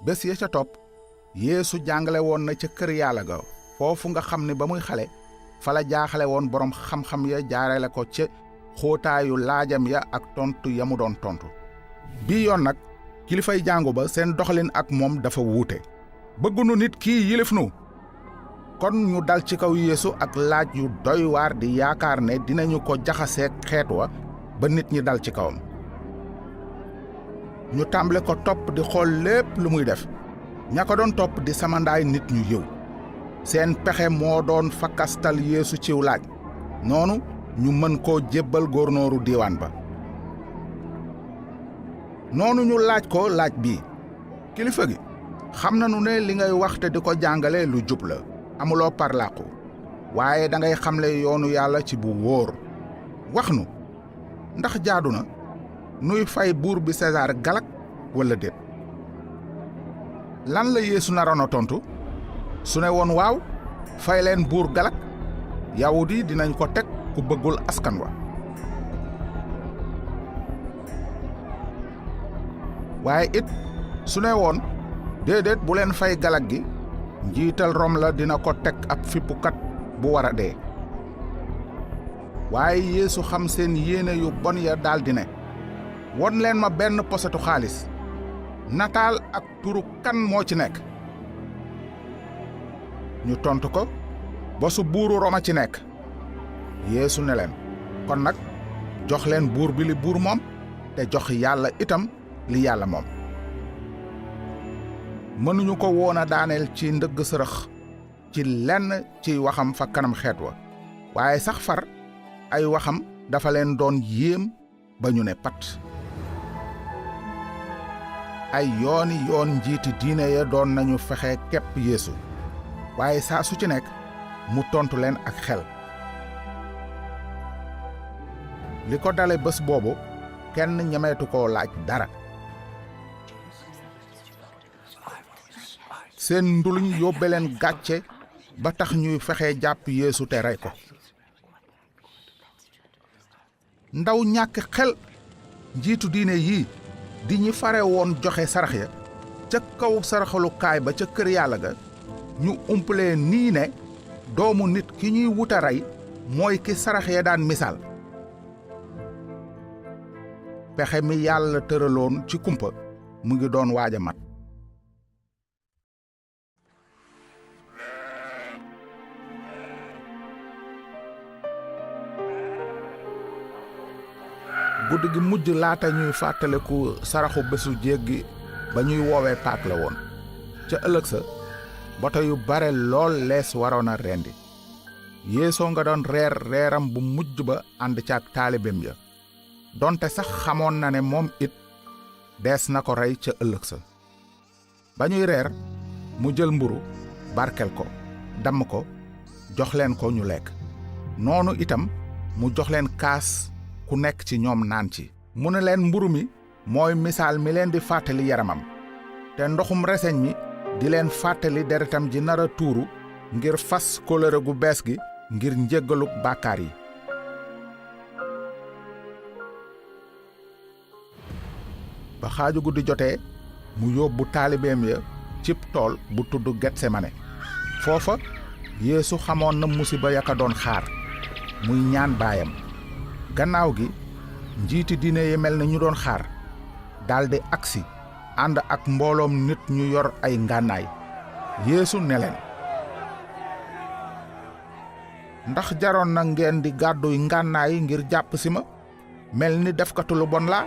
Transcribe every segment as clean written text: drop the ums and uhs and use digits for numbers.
bés ya ca topp Yeesu jàngale woon na ca kër Yàlla ga foofu nga xam ne ba muy xale fa la jaaxale woon boroom xam-xam ya jaarale ko ca xóotaayu laajam ya ak tontu ya mu doon tontu. bii yoon nag kilifay jàngu ba seen doxalin ak moom dafa wuute. bëggunu nit kii yilif nu. kon ñu dal ci kaw Yeesu ak laaj yu doy waar di yaakaar ne dinañu ko jaxaseeg xeet wa ba nit ñi dal ci kawam. ñu tàmbale ko topp di xool lépp lu muy def. ña ko doon topp di samandaay nit ñu yiw. seen pexe moo doon fakastal Yeesu ciw laaj. noonu ñu mën koo jébbal góornóoru diiwaan ba. noonu ñu laaj ko laaj bii. kilifa gi xam nanu ne li ngay wax te di ko jàngale lu jub la. amuloo parlaqu waaye da ngay xamle yoonu yàlla ci bu wóor. wax nu ndax jaadu na nuy fay buur bi César galak wala déet. lan la Yeesu naroon a tontu su ne woon waaw fay leen buur galak yawut yi dinañ ko teg ku bëggul askan wa. waaye it su ne woon déedéet bu leen fay galak gi njiital Rom la dina ko teg ab fippukat bu war a dee. waaye Yeesu xam seen yéene yu bon ya daldi ne won leen ma benn posetu xaalis nataal ak turu kan moo ci nekk. ñu tontu ko bosu buuru Roma ci nekk. Yeesu ne leen kon nag jox leen buur bi li buur moom te jox yàlla itam li yàlla moom. mënuñu ko woon a daaneel ci ndëgg sërëx ci lenn ci waxam fa kanam xeet wa waaye sax far ay waxam dafa leen doon yéem ba ñu ne pat. ay yooni yoon njiiti diine ya doon nañu fexe kepp Yeesu waaye saa su ci nekk mu tontu leen ak xel. li ko dale bés boobu kenn ñemeetu koo laaj dara. seen nduluñ yóbbe leen gàcce ba tax ñuy fexe jàpp Yeesu te rey ko. ndaw ñàkk xel njiitu diine yii di ñi fare woon joxe sarax ya ca kaw saraxalukaay ba ca kër Yàlla ga ñu umpalee nii ne doomu nit ki ñuy wuta rey mooy ki sarax ya daan misaal. pexe mi Yàlla tëraloon ci kumpa mu ngi doon waaj a mat. guddi gi mujj laata ñuy fàttaliku saraxu bésu jéggi ba ñuy woowee Paak la woon. ca ëllëg sa boto yu bare lool lees waroon a rendi. Yeesoo nga doon reer reeram bu mujj ba ànd ca ak taalibeem ya donte sax xamoon na ne moom it dees na ko rey ca ëllëg sa. ba ñuy reer mu jël mburu barkel ko damm ko jox leen ko ñu lekk. noonu itam mu jox leen kaas ku nekk ci ñoom naan ci. mu ne leen mburu mi mooy misaal mi leen di fàttali yaramam te ndoxum reseñ mi di leen fàttali deretam ji nar a tuuru ngir fas kóllëre gu bees gi ngir njéggaluk bàkkaar yi. ba xaaju guddi jotee mu yóbbu taalibeem ya cib tool bu tudd Getsemane. foofa Yeesu xamoon na musiba ya ka doon xaar muy ñaan baayam. gannaaw gi njiiti diine yi mel ni ñu doon xaar daldi agsi ànd ak mbooloom nit ñu yor ay ngànnaay. Yeesu ne leen ndax jaroon na ngeen di gàdduy ngànnaay ngir jàpp si ma mel ni defkatu lu bon laa.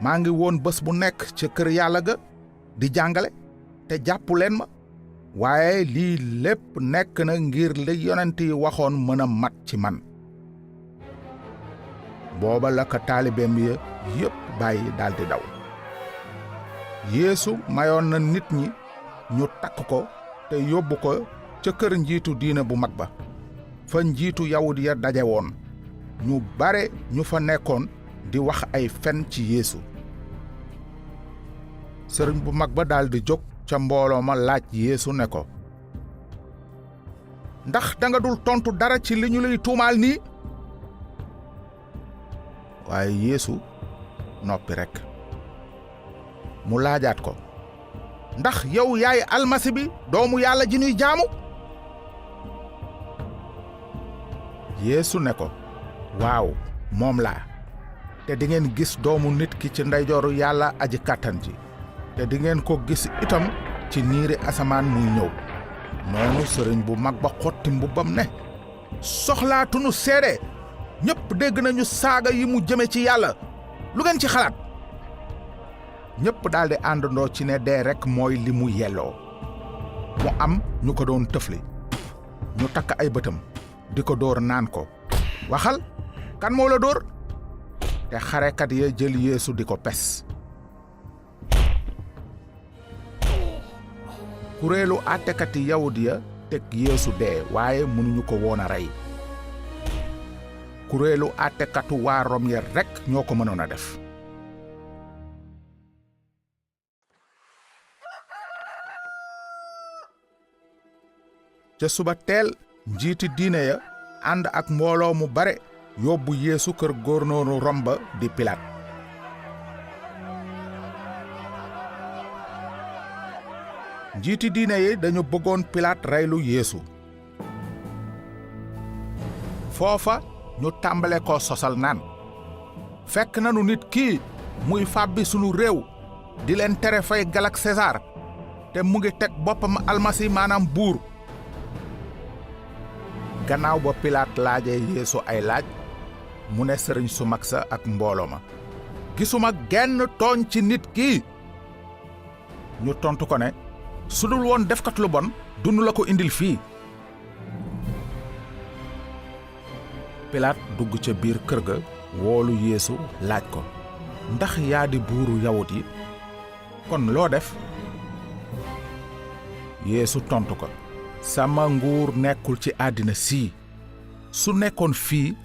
maa ngi woon bés bu nekk ca kër Yàlla ga di jàngale te jàppu leen ma. waaye lii lépp nekk na ngir li yonent yi waxoon mën a mat ci man. booba la ko taalibeem ya yépp bàyyi daldi daw. Yeesu mayoon na nit ñi ñu takk ko te yóbbu ko ca kër njiitu diine bu mag ba fa njiitu yawut ya daje woon. ñu bare ñu fa nekkoon di wax ay fen ci Yeesu. sëriñ bu mag ba daldi jóg ca mbooloo ma laaj Yeesu ne ko ndax danga dul tontu dara ci li ñu lay tuumaal nii. waaye Yeesu noppi rekk. mu laajaat ko ndax yow yaay almasi bi doomu yàlla ji ñuy jaamu. Yeesu ne ko waaw moom laa te di ngeen gis doomu nit ki ci ndeyjooru yàlla aji kàttan ji te di ngeen ko gis itam ci niiri asamaan muy ñëw. noonu sëriñ bu mag ba xotti mbubbam ne soxlaatunu seede ñépp dégg nañu saaga yi mu jëme ci yàlla lu ngeen ci xalaat. ñépp daldi àndandoo ci ne dee rekk mooy li mu yelloo. mu am ñu ko doon tëfli ñu takk ay bëtam di ko dóor naan ko waxal kan moo la dóor. te xarekat ya jël Yeesu di ko pes. kuréelu àttekati yawut ya teg Yeesu dee waaye mënuñu ko woon a rey. kuréelu àttekatu waa Rom ya rekk ñoo ko mënoon a def. ca suba teel njiiti diine ya ànd ak mbooloo mu bare yóbbu Yeesu kër góornóoru Rom ba di Pilaat. njiiti diine yi dañu bëggoon Pilaat reylu Yeesu. foofa ñu tàmbale ko sosal naan fekk nanu nit kii muy fàbbi sunu réew di leen tere fay galak César te mu ngi teg boppam almasi maanaam buur. gannaaw ba Pilaat laajee Yeesu ay laaj mu ne sëriñ su mag sa ak mbooloo ma gisuma genn tooñ ci nit kii. ñu tontu ko ne su dul woon defkat lu bon dunu la ko indil fii. Pilaat dugg ca biir kër ga woolu Yeesu laaj ko ndax yaa di buuru yawut yi kon loo def. Yeesu tontu ko sama nguur nekkul ci àddina sii su nekkoon fii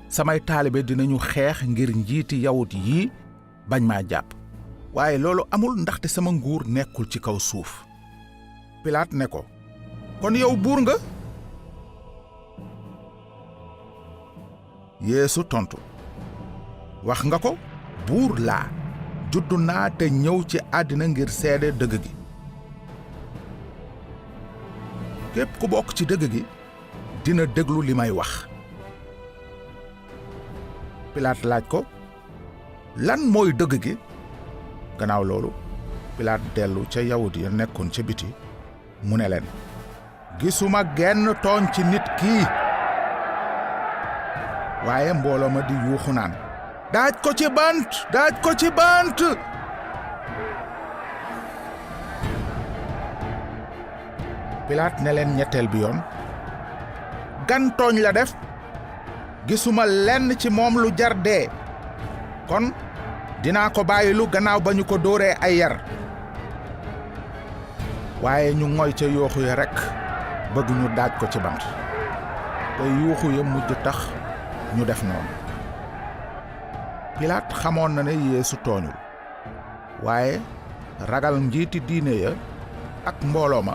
samay taalibe dinañu xeex ngir njiiti yawut yii bañ maa jàpp waaye loolu amul ndaxte sama nguur nekkul ci kaw suuf. Pilaat ne ko kon yow buur nga. Yeesu tontu wax nga ko buur laa juddu naa te ñëw ci àddina ngir seede dëgg gi. képp ku bokk ci dëgg gi dina déglu li may wax. Pilaat laaj ko lan mooy dëgg gi. gannaaw loolu Pilaat dellu ca yawut ya nekkoon ca biti mu ne leen gisuma genn tooñ ci nit kii. waaye mbooloo ma di yuuxu naan daaj ko ci bant daaj ko ci bant. Pilaat ne leen ñetteel bi yoon gan tooñ la def gisuma lenn ci moom lu jar dee kon dinaa ko bàyyilu gannaaw ba ñu ko dóoree ay yar. waaye ñu ngoy ca yuuxu ya rekk bëgg ñu daaj ko ci bant te yuuxu ya mujj tax ñu def noonu. Pilaat xamoon na ne Yeesu tooñul waaye ragal njiiti diine ya ak mbooloo ma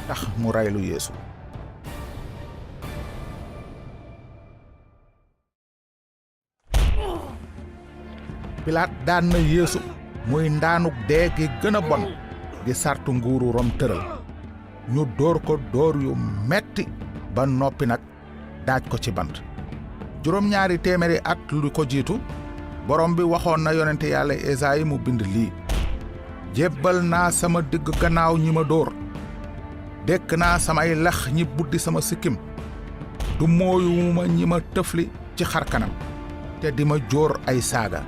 tax mu reylu Yeesu. Pilaat daan na Yeesu muy ndaanuk dee gi gën a bon gi sartu nguuru Rom tëral. ñu dóor ko dóor yu metti ba noppi nag daaj ko ci bant. juróom-ñaari téeméeri at lu ko jiitu borom bi waxoon na yonente yàlla Esaayi mu bind lii jébbal naa sama digg gannaaw ñi ma dóor dekk naa samay lex ñi buddi sama sikkim du mooyuma ñi ma tëfli ci xar kanam te di ma jóor ay saaga.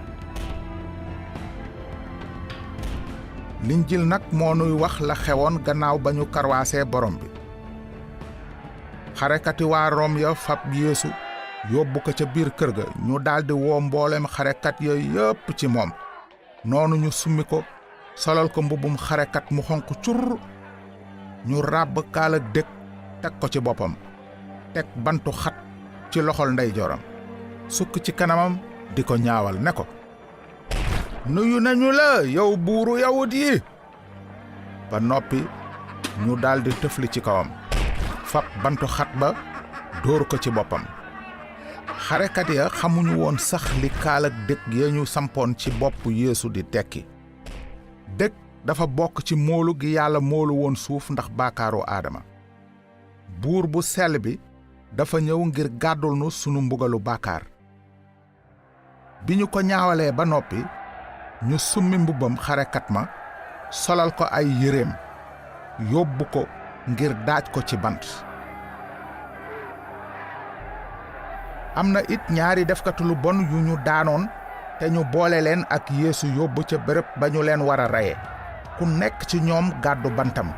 Linjil nag moo nuy wax la xewoon gannaaw ba ñu karwaasee borom bi. xarekati waa Rom ya fab Yeesu yóbbu ko ca biir kër ga ñu daldi woo mboolem xarekat yooyu yépp ci moom. noonu ñu summi ko solal ko mbubbum xarekat mu xonq cur ñu ràbb kaal ak dëkk teg ko ci boppam teg bantu xat ci loxol ndeyjooram sukk ci kanamam di ko ñaawal ne ko nuyu nañu la yow buuru yawut yi. ba noppi ñu daldi tëfli ci kawam fab bantu xat ba dóor ko ci boppam. xarekat ya xamuñu woon sax li kaal ak dëkk ya ñu sampoon ci bopp Yeesu di tekki. dëkk dafa bokk ci moolu gi yàlla moolu woon suuf ndax baakaaru aadama buur bu sell bi dafa ñëw ngir gàddul nu sunu mbugalu baakaar bi ñu ko ñaawalee ba noppi ñu summi mbubbam xarekat ma solal ko ay yéreem yóbbu ko ngir daaj ko ci bant am na it ñaari defkatu lu bon yu ñu daanoon te ñu boole leen ak Yeesu yóbbu ca bërëb ba ñu leen war a reye ku nekk ci ñoom gàddu bantam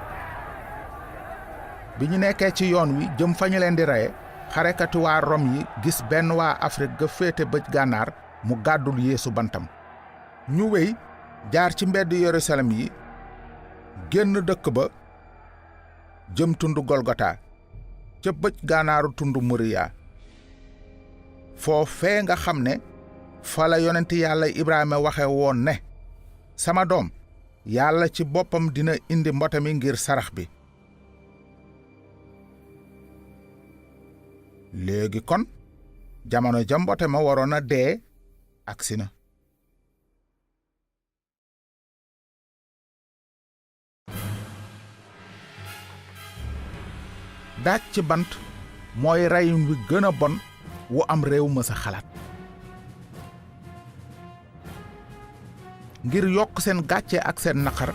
bi ñu nekkee ci yoon wi jëm fa ñu leen di reye xarekati waa Rom yi gis benn waa Afrique ga féete bëj gànnaar mu gàddul Yeesu bantam ñu wéy jaar ci mbedd Yerusalem yi génn dëkk ba jëm tundu Golgota ca bëj gànnaaru tundu Moriya foofee nga xam ne fa la yonent yàlla Ibrahima waxe woon ne sama doom yàlla ci boppam dina indi mbote mi ngir sarax bi léegi kon jamono ja mbote ma waroon a dee agsi na daaj ci bant mooy reyin wi gën a bon wu am réew ma sa xalaat ngir yokk seen gàcce ak seen naqar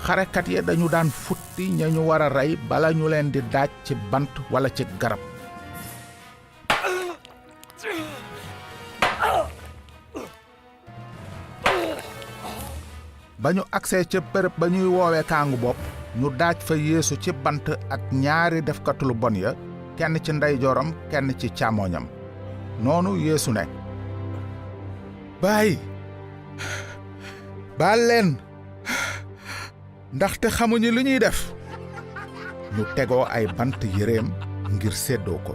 xarekat ya dañu daan futti ña ñu war a rey bala ñu leen di daaj ci bant wala ci garab ba ñu agsee ca bërëb ba ñuy woowee kaangu bopp ñu daaj fa Yeesu ci bant ak ñaari defkatu lu bon ya kenn ci ndeyjooram kenn ci càmmooñam noonu Yeesu ne baay baal leen ndaxte xamuñu lu ñuy def ñu tegoo ay bant yéreem ngir séddoo ko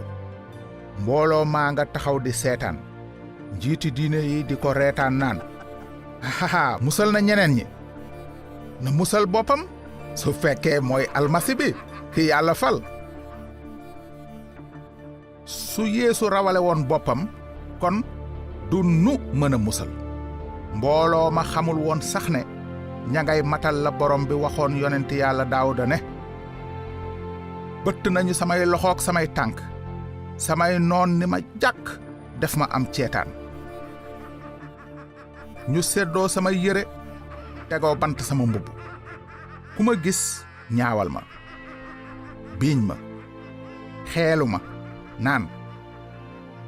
mbooloo maa nga taxaw di seetaan njiiti diine yi di ko reetaan naan haha musal na ñeneen ñi na musal boppam su fekkee mooy almasi bi ki yàlla fal su Yeesu rawale woon boppam kon du nu mën a musal mbooloo ma xamul woon sax ne ña ngay matal la borom bi waxoon yonent yàlla Daawuda ne bëtt nañu samay loxook samay tànk samay noon ni ma jàkk def ma am ceetaan ñu seddoo samay yére tegoo bant sama mbubb ku ma gis ñaawal ma biiñ ma xeelu ma naan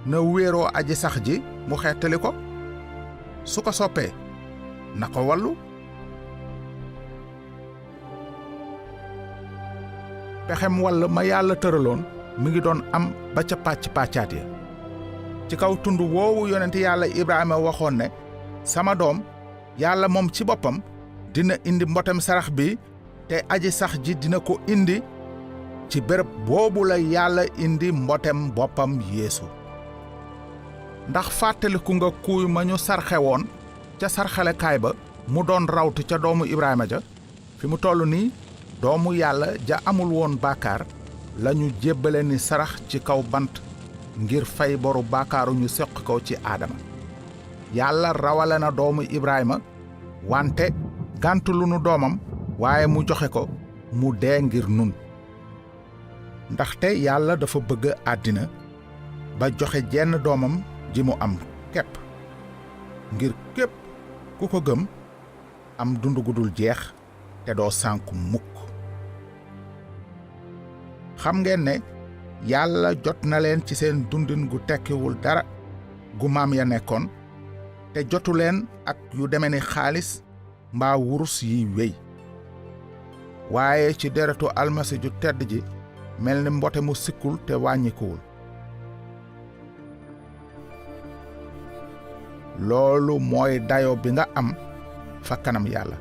na wéeroo aji sax ji mu xettali ko su ko soppee na ko wallu pexem wall ma yàlla tëraloon mi ngi doon am ba ca pàcc-pàccaat ya ci kaw tund woowu yonent yàlla Ibrahima waxoon ne sama doom yàlla moom ci boppam dina indi mbotem sarax bi te aji sax ji dina ko indi ci béréb boobu la yàlla indi mbotem boppam Yeesu ndax fàttaliku nga kuuy ma ñu sarxe woon ca sarxalekaay ba mu doon rawtu ca doomu Ibrahima ja fi mu toll nii doomu yàlla ja amul woon baakaar lañu jébbale ni sarax ci kaw bant ngir fay boru baakaaru ñu seq ko ci aadama yàlla rawale na doomu Ibrahima wante gàntulu nu doomam waaye mu joxe ko mu dee ngir nun ndaxte yàlla dafa bëgg àddina ba joxe jenn doomam ji mu am képp ngir képp ku ko gëm am dund gu dul jeex te doo sànku mukk xam ngeen ne yàlla jot na leen ci seen dundin gu tekkiwul dara gu maam ya nekkoon te jotu leen ak yu deme ni xaalis mbaa wurus yiy wéy waaye ci deretu almasi ju tedd ji mel ni mbote mu sikkul te wàññikuwul loolu mooy dayo bi nga am fa kanam yàlla